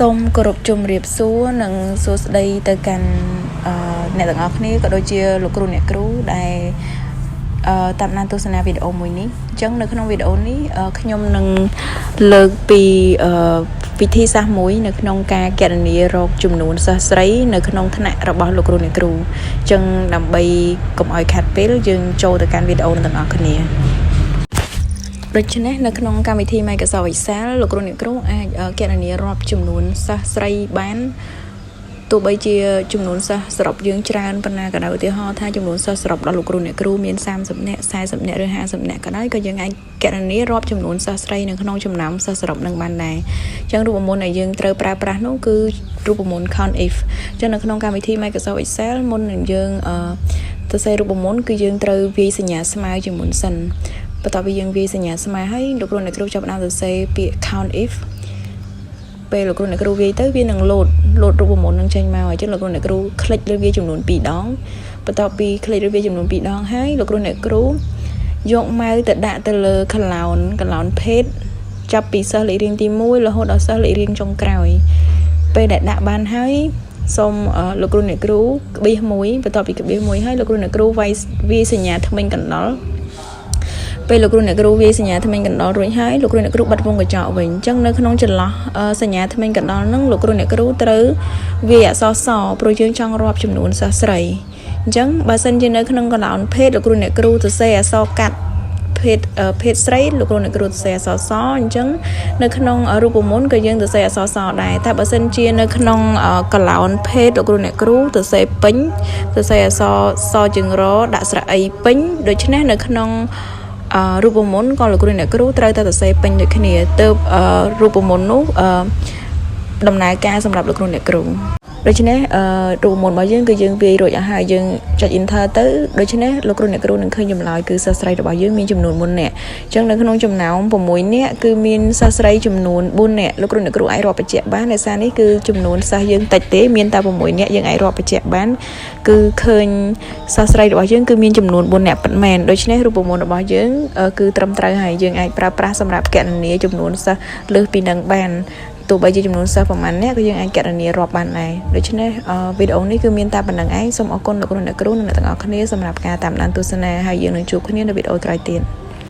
សូមគោរពជំរាបសួរនិងសួស្តីទៅកាន់អឺអ្នកទាំងអស់គ្នាក៏ដូចជាលោកគ្រូអ្នកគ្រូដែលអឺតាមដានទស្សនាវីដេអូមួយនេះអញ្ចឹងនៅក្នុងវីដេអូនេះខ្ញុំនឹងលើកពីអឺវិធីសាស្ត្រមួយនៅក្នុងការគណនារកចំនួនសិស្សស្រីនៅក្នុងថ្នាក់របស់លោកគ្រូអ្នកគ្រូអញ្ចឹងដើម្បីកុំឲ្យខាត់ពេលយើងចូលទៅកាន់វីដេអូនឹងទាំងអស់គ្នាដូច្នេះនៅក្នុងកម្មវិធី Microsoft Excel លោកគ្រូអ្នកគ្រូអាចគណនារាប់ចំនួនសិស្សស្រីបានទោះបីជាចំនួនសិស្សសរុបយើងច្រើនប៉ុណ្ណាក៏ដោយឧទាហរណ៍ថាចំនួនសិស្សសរុបដល់លោកគ្រូអ្នកគ្រូមាន30នាក់40នាក់ឬ50នាក់ក៏ដោយក៏យើងអាចគណនារាប់ចំនួនសិស្សស្រីនៅក្នុងចំណោមសិស្សសរុបនឹងបានដែរអញ្ចឹងរូបមន្តដែលយើងត្រូវប្រើប្រាស់នោះគឺរូបមន្ត count if អញ្ចឹងនៅក្នុងកម្មវិធី Microsoft Excel មុននឹងយើងអឺទៅសេរូបមន្តគឺយើងត្រូវវាយសញ្ញាស្មើជាមុនសិនបន្ទាប់ពីយើងវាយសញ្ញាស្មើហើយលោកគ្រូអ្នកគ្រូចាប់ផ្ដើមសរសេរពាក្យ count if ពេលលោកគ្រូអ្នកគ្រូវាយទៅវានឹងលោតលោតរូបមន្តនឹងចេញមកអញ្ចឹងលោកគ្រូអ្នកគ្រូ click លើវាចំនួន2ដងបន្ទាប់ពី click លើវាចំនួន2ដងហើយលោកគ្រូអ្នកគ្រូយក mouse ទៅដាក់ទៅលើ column column ភេទចាប់ពីសិស្សលេខរៀងទី1រហូតដល់សិស្សលេខរៀងចុងក្រោយពេលដែលដាក់បានហើយសូមលោកគ្រូអ្នកគ្រូក្បៀសមួយបន្ទាប់ពីក្បៀសមួយហើយលោកគ្រូអ្នកគ្រូវាយវាយសញ្ញាធ្មេញកណ្ដុរពេលលោកគ្រូអ្នកគ្រូវាយសញ្ញាធ្មេញកណ្ដុររួចហើយលោកគ្រូអ្នកគ្រូបិទវងកញ្ចក់វិញអញ្ចឹងនៅក្នុងចន្លោះសញ្ញាធ្មេញកណ្ដុរហ្នឹងលោកគ្រូអ្នកគ្រូត្រូវវាយអក្សរសព្រោះយើងចង់រាប់ចំនួនសិស្សស្រីអញ្ចឹងបើសិនជានៅក្នុង column ភេទលោកគ្រូអ្នកគ្រូសរសេរអក្សរកាត់ភេទភេទស្រីលោកគ្រូអ្នកគ្រូសរសេរអក្សរសអញ្ចឹងនៅក្នុងរូបមន្តក៏យើងសរសេរអក្សរសដែរតែបើសិនជានៅក្នុង column ភេទលោកគ្រូអ្នកគ្រូសរសេរពេញសរសេរអក្សរសជើងរដាក់ស្រៈអីពេញដូច្នេះនៅក្នុងអឺរូបមន្តក៏លោកគ្រូអ្នកគ្រូត្រូវតែសរសេរពេញដូចគ្នាទើបរូបមន្តនោះអឺដំណើរការសម្រាប់លោកគ្រូអ្នកគ្រូដូច្នេះអឺរូបមន្តរបស់យើងគឺយើងវាយរួចអស់ហើយយើងចុច enter ទៅដូច្នេះលោកគ្រូអ្នកគ្រូនឹងឃើញចម្លើយគឺសិស្សស្រីរបស់យើងមានចំនួន4នាក់អញ្ចឹងនៅក្នុងចំណោម6នាក់គឺមានសិស្សស្រីចំនួន4នាក់លោកគ្រូអ្នកគ្រូអាចរាប់បញ្ជាក់បានដោយសារនេះគឺចំនួនសិស្សយើងតិចទេមានតែ6នាក់យើងអាចរាប់បញ្ជាក់បានគឺឃើញសិស្សស្រីរបស់យើងគឺមានចំនួន4នាក់ពិតមែនដូច្នេះរូបមន្តរបស់យើងគឺត្រឹមត្រូវហើយយើងអាចប្រើប្រាស់សម្រាប់គណនាចំនួនសិស្សលើសពីនឹងបានទោះបីជាចំនួនសិស្សប្រហែលអ្នកក៏យើងអាចគណនារាប់បានដែរដូច្នេះវីដេអូនេះគឺមានតែប៉ុណ្ណឹងឯងសូមអរគុណលោកគ្រូអ្នកគ្រូនិងអ្នកទាំងអស់គ្នាសម្រាប់ការតាមដានទស្សនាហើយយើងនឹងជួបគ្នានៅវីដេអូក្រោយទៀត។